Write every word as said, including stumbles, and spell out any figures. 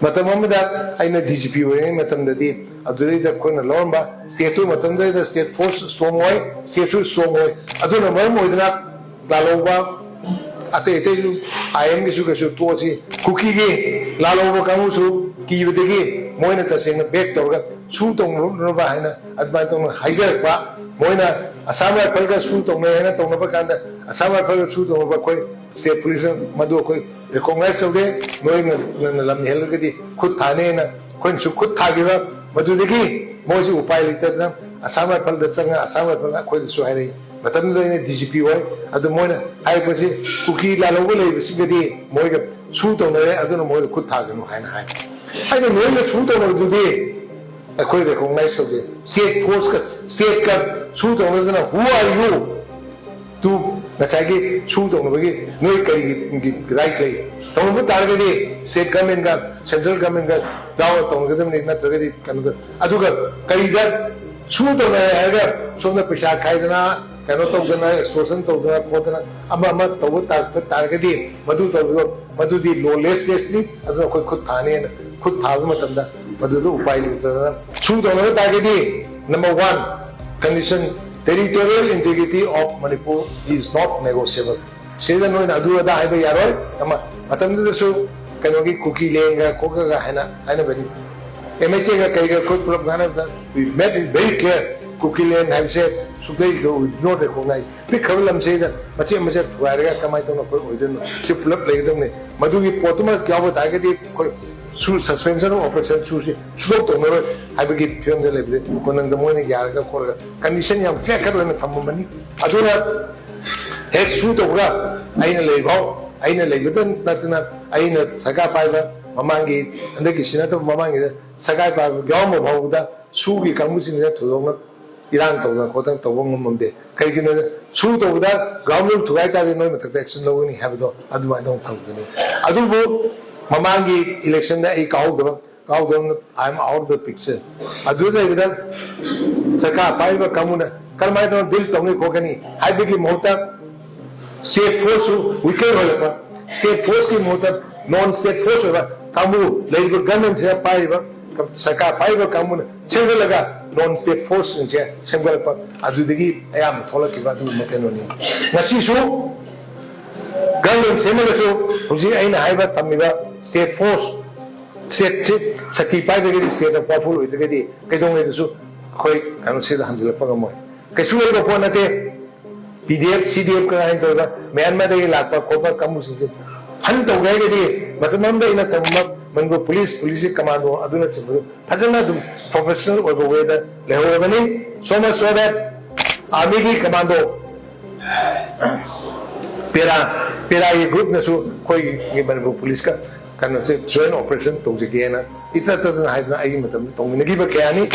ꯃꯇꯝ ꯑꯃꯗ ꯑꯩꯅ ꯗꯤ ꯖꯤ ꯄꯤ ꯑꯣꯏꯔꯤꯉꯩ ꯃꯇꯝꯗꯗꯤ ꯑꯗꯨꯗꯩꯗ ꯑꯩꯈꯣꯏꯅ ꯂꯧꯔꯝꯕ ꯁ꯭ꯇꯦꯠꯇꯨ ꯃꯇꯝꯗꯨꯗꯩꯗ ꯁ꯭ꯇꯦꯠ ꯐꯣꯔꯁ ꯁ꯭ꯇ꯭ꯔꯣꯡ ꯑꯣꯏ, ꯁ꯭ꯇꯦꯠꯁꯨ ꯁ꯭ꯇ꯭ꯔꯣꯡ ꯑꯣꯏ꯫ ꯑꯗꯨꯅ ꯃꯔꯝ ꯑꯣꯏꯗꯅ ꯂꯥꯜꯍꯧꯕ ꯑꯇꯩ ꯑꯇꯩꯁꯨ ꯑꯥꯏ ꯑꯦꯝꯒꯤꯁꯨ ꯀꯩꯁꯨ ꯇꯣꯛꯑꯁꯤ, ꯀꯨꯀꯤꯒꯤ ꯂꯥꯜꯍꯧꯕ ꯀꯥꯡꯕꯨꯁꯨ ꯀꯤꯕꯗꯒꯤ ꯃꯣꯏꯅ ꯇꯁꯦꯡꯅ ꯕꯦꯛ ꯇꯧꯔꯒ ꯁꯨ ꯇꯧꯅꯔꯨꯅꯕ ꯍꯥꯏꯅ ꯑꯗꯨꯃꯥꯏꯅ ꯇꯧꯅ ꯍꯥꯏꯖꯔꯛꯄ꯫ ꯃꯣꯏꯅ ꯑꯁꯥꯝ ꯔꯥꯏꯐꯜꯒ ꯁꯨ ꯇꯧꯅꯩ ꯍꯥꯏꯅ ꯇꯧꯅꯕ ꯀꯥꯟꯗ ꯑꯁꯥꯝ ꯔꯥꯏꯐꯜꯒ ꯁꯨ ꯇꯧꯅꯕ ꯑꯩꯈꯣꯏ ꯁ꯭ꯇꯦꯠ ꯄꯨꯂꯤꯁꯅ ꯃꯗꯨ ꯑꯩꯈꯣꯏ ꯔꯤꯀꯣꯛꯅꯥꯏꯖ ꯇꯧꯗꯦ꯫ ꯅꯣꯏꯅ ꯅꯪꯅ ꯂꯝ ꯍꯦꯜꯂꯒꯗꯤ ꯈꯨꯠ ꯊꯥꯅꯦꯅ ꯑꯩꯈꯣꯏꯅꯁꯨ ꯈꯨꯠ ꯊꯥꯈꯤꯕ꯫ ꯃꯗꯨꯗꯒꯤ ꯃꯣꯏꯁꯨ ꯎꯄꯥꯏ ꯂꯩꯇꯗꯅ ꯑꯁꯥꯝ ꯔꯥꯏꯐꯜꯗ ꯆꯪꯉ ꯑꯁꯥꯝ ꯔꯥꯏꯐꯜꯅ ꯑꯩꯈꯣꯏꯗꯁꯨ ꯍꯥꯏꯔꯛꯏ꯫ ꯃꯇꯝꯗꯨꯗ ꯑꯩꯅ ꯗꯤ ꯖꯤ ꯄꯤ ꯑꯣꯏ꯫ ꯑꯗꯨ ꯃꯣꯏꯅ ꯍꯥꯏꯔꯛꯄꯁꯤ ꯀꯨꯀꯤ ꯂꯥꯜꯍꯧꯕ ꯂꯩꯕꯁꯤꯡꯒꯗꯤ ꯃꯣꯏꯒ ꯁꯨ ꯇꯧꯅꯔꯦ, ꯑꯗꯨꯅ ꯃꯣꯏꯗ ꯈꯨꯠ ꯊꯥꯒꯅꯨ ꯍꯥꯏꯅ ꯍꯥꯏ꯫ ꯑꯩꯅ ꯅꯣꯏꯅ ꯁꯨ ꯇꯧꯅꯕꯗꯨꯗꯤ ꯑꯩꯈꯣꯏ ꯔꯤꯀꯣꯛꯅꯥꯏꯖ ꯇꯧꯗꯦ꯫ ꯁ꯭ꯇꯦꯠ ꯐꯣꯔꯁꯀ ꯁ꯭ꯇꯦꯠꯀ ꯁꯨ ꯇꯧꯅꯗꯅ who are you to ꯉꯁꯥꯏꯒꯤ ꯁꯨ ꯇꯧꯅꯕꯒꯤ ꯅꯣꯏ ꯀꯔꯤꯒꯤ ꯔꯥꯏꯠ ꯂꯩ? ꯇꯧꯅꯕ ꯇꯥꯔꯒꯗꯤ ꯁ꯭ꯇꯦꯠ ꯒꯚꯔꯟꯃꯦꯟꯒ ꯁꯦꯟꯇ꯭ꯔꯦꯜ ꯒꯚꯔꯟꯃꯦꯟꯒ ꯌꯥꯎꯔꯒ ꯇꯧꯅꯒꯗꯕꯅꯤ, ꯅꯠꯇ꯭ꯔꯒꯗꯤ ꯀꯩꯅꯣꯗ꯫ ꯑꯗꯨꯒ ꯀꯔꯤꯗ ꯁꯨ ꯇꯧꯅꯔꯦ ꯍꯥꯏꯔꯒ ꯁꯣꯝꯗ ꯄꯩꯁꯥ ꯈꯥꯏꯗꯅ ꯀꯩꯅꯣ ꯇꯧꯗꯅ ꯑꯦꯛꯁꯇꯣꯔꯁꯟ ꯇꯧꯗꯅ ꯈꯣꯠꯇꯅ ꯑꯃ ꯑꯃ ꯇꯧꯕ ꯇꯥꯔꯛꯄ ꯇꯥꯔꯒꯗꯤ ꯃꯗꯨ ꯇꯧꯕꯗꯣ ꯃꯗꯨꯗꯤ ꯂꯣꯂꯦꯁ ꯀꯦꯁꯅꯤ꯫ ꯑꯗꯨꯅ ꯑꯩꯈꯣꯏ ꯈꯨꯠ ꯊꯥꯅꯦꯅ ꯈꯨꯠ ꯊꯥꯕ ꯃꯇꯝꯗ ꯃꯗꯨꯗ ꯎꯄꯥꯏ ꯂꯩꯇꯗꯅ ꯁꯨ ꯇꯧꯅꯕ ꯇꯥꯔꯒꯗꯤ number one condition, territorial integrity of Manipur is not negotiable. ꯁꯤꯗ ꯅꯣꯏꯅ ꯑꯗꯨ ꯑꯗꯥ ꯍꯥꯏꯕ ꯌꯥꯔꯣꯏ꯫ ꯑꯃ ꯃꯇꯝꯗꯨꯗꯁꯨ ꯀꯩꯅꯣꯒꯤ ꯀꯨꯀꯤ ꯂꯦꯟꯒ ꯈꯣꯠꯀꯒ ꯍꯥꯏꯅ ꯍꯥꯏꯅꯕꯅꯤ꯫ ꯑꯦꯝ ꯑꯩꯆ ꯑꯦꯒ ꯀꯩꯒ ꯑꯩꯈꯣꯏ ꯄꯨꯂꯞ ꯉꯥꯡꯅꯕꯗ we made it very clear, ꯀꯨꯀꯤ ꯂꯦꯟ ꯍꯥꯏꯕꯁꯦ ꯁꯨꯛꯂꯩ we do not recognize꯫ ꯄꯤꯛꯈ꯭ꯔꯕ ꯂꯝꯁꯤꯗ ꯃꯆꯦꯠ ꯃꯆꯦꯠ ꯊꯨꯒꯥꯏꯔꯒ ꯀꯃꯥꯏꯅ ꯇꯧꯅ ꯑꯩꯈꯣꯏ ꯑꯣꯏꯗꯣꯏꯅꯣ? ꯁꯤ ꯄꯨꯂꯞ ꯂꯩꯒꯗꯕꯅꯤ꯫ ꯃꯗꯨꯒꯤ ꯄꯣꯠꯇꯨꯃ ꯌꯥꯎꯕ ꯇꯥꯔꯒꯗꯤ ꯑꯩꯈꯣꯏ ꯁꯨ suspension of operation ꯁꯨꯁꯤ ꯁꯨꯗꯣꯛ ꯇꯧꯅꯔꯣꯏ ꯍꯥꯏꯕꯒꯤ ꯐꯤꯕꯝꯗ ꯂꯩꯕꯗꯤ ꯈꯨꯅꯪꯗ ꯃꯣꯏꯅ ꯌꯥꯔꯒ ꯈꯣꯠꯂꯒ condition ꯌꯥꯝ clear cut ꯑꯣꯏꯅ ꯊꯝꯃꯝꯕꯅꯤ꯫ ꯑꯗꯨꯅ ꯍꯦꯛ ꯁꯨ ꯇꯧꯕꯒ ꯑꯩꯅ ꯂꯩꯐꯥꯎ, ꯑꯩꯅ ꯂꯩꯕꯗ ꯅꯠꯇꯅ ꯑꯩꯅ ꯁꯔꯀꯥꯔ ꯄꯥꯏꯕ ꯃꯃꯥꯡꯒꯤ, ꯍꯟꯗꯛꯀꯤꯁꯤ ꯅꯠꯇꯕ ꯃꯃꯥꯡꯒꯤꯗ ꯁꯔꯀꯥꯔ ꯄꯥꯏꯕ ꯌꯥꯎꯔꯝꯕ ꯐꯥꯎꯕꯗ ꯁꯨꯒꯤ ꯀꯥꯡꯕꯨꯁꯤꯡꯁꯤꯅ ꯊꯣꯏꯗꯣꯛꯅ ꯏꯔꯥꯡ ꯇꯧꯗꯅ ꯈꯣꯠꯇꯅ ꯇꯧꯕ ꯉꯝꯃꯝꯗꯦ꯫ ꯀꯩꯒꯤꯅꯣꯗ ꯁꯨ ꯇꯧꯕꯗ ground rule ꯊꯨꯒꯥꯏ ꯇꯥꯔꯗꯤ ꯅꯣꯏ ꯃꯊꯛꯇ action ꯂꯧꯒꯅꯤ ꯍꯥꯏꯕꯗꯣ ꯑꯗꯨꯃꯥꯏꯅ ꯑꯃꯨꯛ ꯊꯝꯒꯅꯤ꯫ ꯑꯗꯨꯕꯨ ꯃꯃꯥꯡꯒꯤ election ꯗ ꯑꯩ ꯀꯥꯍꯧꯗꯕ, ꯀꯥꯍꯧꯗꯕꯅ I am out of the picture꯫ ꯑꯗꯨ ꯂꯩꯕꯗ ꯁꯔꯀꯥꯔ ꯄꯥꯏꯔꯤꯕ ꯀꯥꯡꯕꯨꯅ ꯀꯔꯝꯍꯥꯏꯅ ꯇꯧꯅ deal ꯇꯧꯅꯤ ꯈꯣꯠꯀꯅꯤ ꯍꯥꯏꯕꯒꯤ ꯃꯍꯨꯠꯇ state force ꯁꯨ weaker ꯑꯣꯏꯔꯛꯄ, state force ꯀꯤ ꯃꯍꯨꯠꯇ non state force ꯑꯣꯏꯕ ꯀꯥꯡꯕꯨ, ꯂꯩꯔꯤꯕ ꯒꯟꯃꯦꯟꯁꯤꯅ ꯄꯥꯏꯔꯤꯕ ꯁꯔꯀꯥꯔ ꯄꯥꯏꯔꯤꯕ ꯀꯥꯡꯕꯨꯅ ꯁꯦꯝꯒꯠꯂꯒ ꯂꯣꯟ ꯁ꯭ꯇꯦꯠ ꯐꯣꯔꯁꯁꯤꯡꯁꯦ ꯁꯦꯝꯒꯠꯂꯛꯄ, ꯑꯗꯨꯗꯒꯤ ꯑꯌꯥꯝꯕ ꯊꯣꯛꯂꯛꯈꯤꯕ ꯑꯗꯨꯒꯨꯝꯕ ꯀꯩꯅꯣꯅꯤ꯫ ꯉꯁꯤꯁꯨ ꯒꯟꯃꯦꯟ ꯁꯦꯝꯃꯒꯁꯨ ꯍꯧꯖꯤꯛ ꯑꯩꯅ ꯍꯥꯏꯕ ꯊꯝꯃꯤꯕ ꯁ꯭ꯇꯦꯠ ꯐꯣꯔꯁ, ꯁ꯭ꯇꯦꯠꯁꯤ ꯁꯛꯇꯤ ꯄꯥꯏꯗ꯭ꯔꯒꯗꯤ, ꯁ꯭ꯇꯦꯠꯇ ꯄꯥꯋꯔꯐꯨꯜ ꯑꯣꯏꯗ꯭ꯔꯒꯗꯤ ꯀꯩꯗꯧꯉꯩꯗꯁꯨ ꯑꯩꯈꯣꯏ ꯀꯩꯅꯣꯁꯤꯗ ꯍꯟꯖꯤꯜꯂꯛꯄ ꯉꯝꯃꯣꯏ꯫ ꯀꯩꯁꯨ ꯂꯩꯕ ꯄꯣꯠ ꯅꯠꯇꯦ꯫ ꯄꯤ ꯗꯤ ꯑꯦꯐ, ꯁꯤ ꯗꯤ ꯑꯦꯐ ꯀꯥꯏꯅ ꯇꯧꯔꯤꯕ ꯃ꯭ꯌꯥꯟꯃꯥꯔꯗꯒꯤ ꯂꯥꯛꯄ ꯈꯣꯠꯄ ꯀꯥꯡꯕꯨꯁꯤꯡꯁꯦ ꯐꯟ ꯇꯧꯒꯦ ꯍꯥꯏꯔꯒꯗꯤ, ꯃꯇꯝ ꯑꯃꯗ ꯑꯩꯅ ꯊꯝꯕ ꯃꯅꯤꯄꯨꯔ ꯄꯨꯂꯤꯁ, ꯄꯨꯂꯤꯁꯀꯤ ꯀꯃꯥꯟꯗꯣ ꯑꯗꯨꯅꯆꯤꯡꯕꯗꯨ ꯐꯖꯅ ꯑꯗꯨꯝ ꯄ꯭ꯔꯣꯐꯦꯁꯅꯦꯜ ꯑꯣꯏꯕ ꯋꯦꯗ ꯂꯩꯍꯧꯔꯕꯅꯤ꯫ So much so that ꯑꯥꯔꯃꯤꯒꯤ ꯀꯃꯥꯟꯗꯣ, ꯄꯦꯔꯥ, ꯄꯦꯔꯥꯒꯤ ꯒ꯭ꯔꯨꯞꯅꯁꯨ ꯑꯩꯈꯣꯏꯒꯤ ꯃꯅꯤꯄꯨꯔ ꯄꯨꯂꯤꯁꯀ ꯀꯩꯅꯣꯁꯦ ꯖꯣꯏꯟ ꯑꯣꯄꯔꯦꯁꯟ ꯇꯧꯖꯒꯦꯅ ꯏꯇꯠ ꯇꯠꯇꯅ ꯍꯥꯏꯗꯅ ꯑꯩꯒꯤ ꯃꯇꯝꯗ ꯇꯧꯃꯤꯟꯅꯈꯤꯕ ꯀꯌꯥꯅꯤ꯫